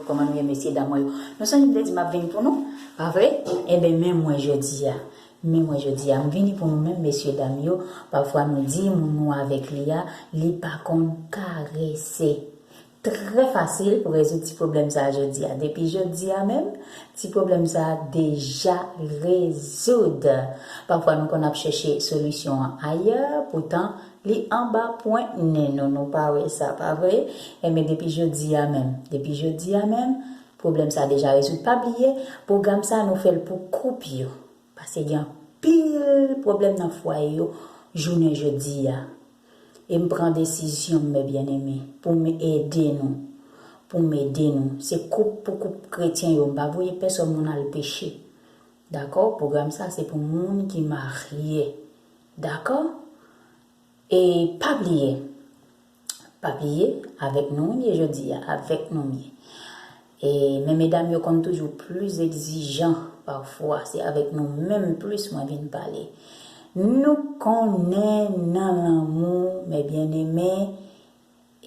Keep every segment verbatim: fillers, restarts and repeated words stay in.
Kòman nou ye, mesye dam mwen yo? Nou sonje m te di m ap vini pou nou, pa vre? Enben, men mwen jodi a. Men mwen jodi a, m vini pou nou menm, mesye dam yo. Pafwa nou di moun nou avèk li a, li pa konn karese. Trè fasil pou rezoud ti pwoblèm sa a jodi a. Depi jodi a menm, ti pwoblèm sa a deja rezoud. Pafwa nou konn ap chèche solisyon an ayè, poutan li anba pwen nen nou, nou pa wè sa, pa vre? Enben, depi jodi a menm, depi jodi a menm, pwoblèm sa a deja rezoud. Pa bliye, pwogram sa a nou fè l pou koup yo. Paske gen anpil pwoblèm nan fwaye yo jounen jodi a. E m pran desizyon, mè byeneme, pou m ede nou. Pou m ede nou. Se koup pou koup kretyen yo. M pa voye pèsòn moun al peche. Dakò? Pwogram sa se pou moun ki marye. Dakò? E pa bliye, pa bliye, avèk nou m ye jodi a, avèk nou m ye. E, men medam yo konn toujou plis egzijan pafwa, se avèk nou menm plis mwen vin pale. Nou konnen nan lanmou, mè byeneme,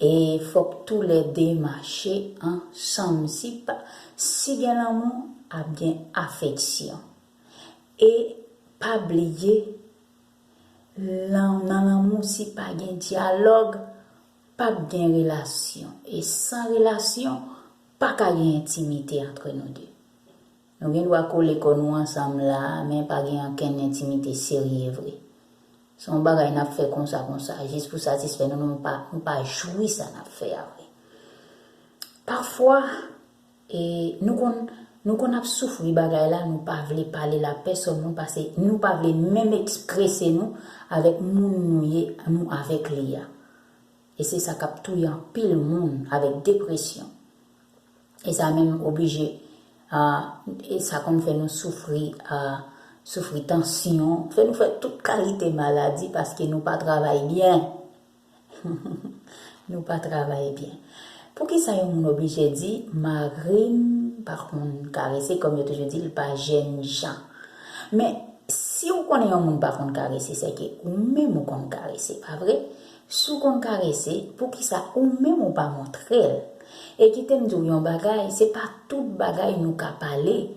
e fòk toulède mache ansanm. Si pa, si gen lanmou, ap gen afeksyon. E pa bliye, lan-, nan lanmou, si pa gen dyalòg, p ap gen relasyon. E san relasyon, pa ka gen entimite antre nou de. Nou gen dwa kole kò nou ansanm la, men pa gen ankenn entimite serye vre. Se yon bagay n ap fè konsa, konsa, jis pou satisfè nou, nou pa, nou pa jwi sa n ap fè a vre. Pafwa, e, nou konn, nou konn ap soufri bagay la, nou pa vle pale l a pèsòn moun, paske nou pa vle menm eksprese nou avèk moun nou ye, nou avèk li a. E se sa k ap touye anpil moun avèk depresyon. E sa menm oblije, a, e sa konn fè nou soufri, a, soufri tansyon, fè nou fè tout kalite maladi paske nou pa travay byen. Nou pa travay byen. Poukisa yon moun oblije di, "Mari m pa konn karese," kòm yo toujou di, "L pa jèn jan"? Men, si w konnen yon moun pa konn karese, sèke ou menm ou konn karese, pa vre? Si w konn karese, poukisa ou menm ou pa montre l? E kite m di w yon bagay, se pa tout bagay nou ka pale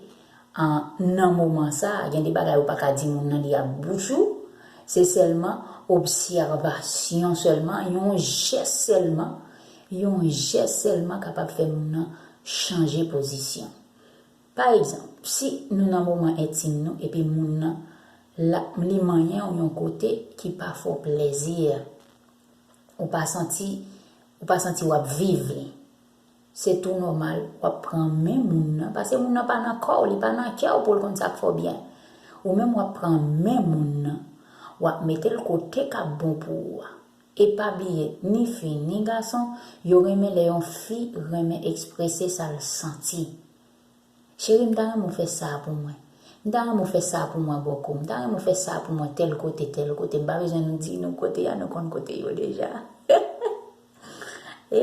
an, nan moman sa a. Gen de bagay ou pa ka di moun nan, li ap bouch ou. Se sèlman obsèvasyon sèlman, yon jès sèlman, yon jès sèlman kapab fè moun nan chanje pozisyon. Pa egzanp, si nou nan moman entim nou epi moun nan, la, li manyen w yon kote ki pa fè w plezi, ou pa santi, ou pa santi w ap viv li. Se tou nòmal, w ap pran men moun nan, paske moun nan pa nan kò w, li pa nan kè w pou l konn sa k fè w byen. Ou menm w ap pran men moun nan, w ap mete l kote k ap bon pou ou a. E pa bliye, ni fi, ni gason, yo renmen lè yon fi renmen eksprese sa l santi. "Cheri, m ta renmen w fè sa pou mwen. M ta renmen w fè sa pou mwen, bòkò. M ta renmen w fè sa pou mwen, tèl kote, tèl kote." M pa bezwen nou di nou kote a, nou konn kote yo deja. E,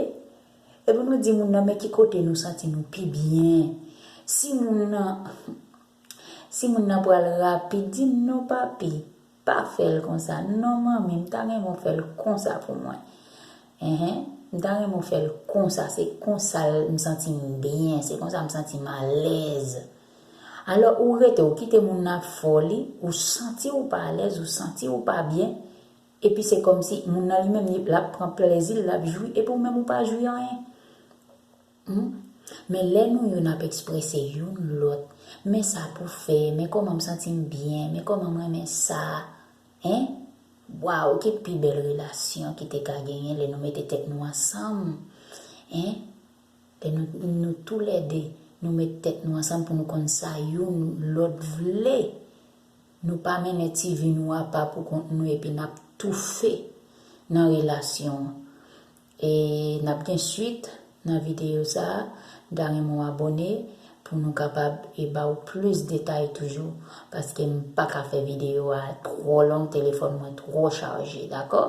e pou nou di moun nan, men ki kote nou santi nou pi byen. Si moun nan, si moun nan pral rapid, di, "Non, papi, pa fè l konsa. Non, manmi, m ta renmen w fè l konsa pou mwen. Enhen, m ta renmen w fè l konsa. Se konsa l, m santi m byen. Se konsa m santi m alèz." Alò, ou rete, ou kite moun nan ap fè w li, ou santi w pa alèz, ou santi w pa byen, epi se kòmsi moun nan li menm, li, l ap pran plezi l, l ap jwi, epi ou menm ou pa jwi anyen. Hmm? Men lè nou youn ap eksprese youn lòt, "Men sa pou fè, men kòman m santi m byen, men kòman m renmen sa." Hein? Waw, ki pi bèl relasyon ki te ka genyen lè nou mete tèt nou ansanm? Hein? Lè nou, nou toulède, nou met tèt nou ansanm pou nou konn sa youn lòt vle. Nou pa mennen ti vi nou apa pou kont nou epi n ap toufe nan relasyon an. E n ap gen swit nan videyo sa a. M ta renmen w abòne pou nou kapab e ba w plis detay toujou, paske m pa ka fè videyo a twò long, telefòn mwen twò chaje, dakò?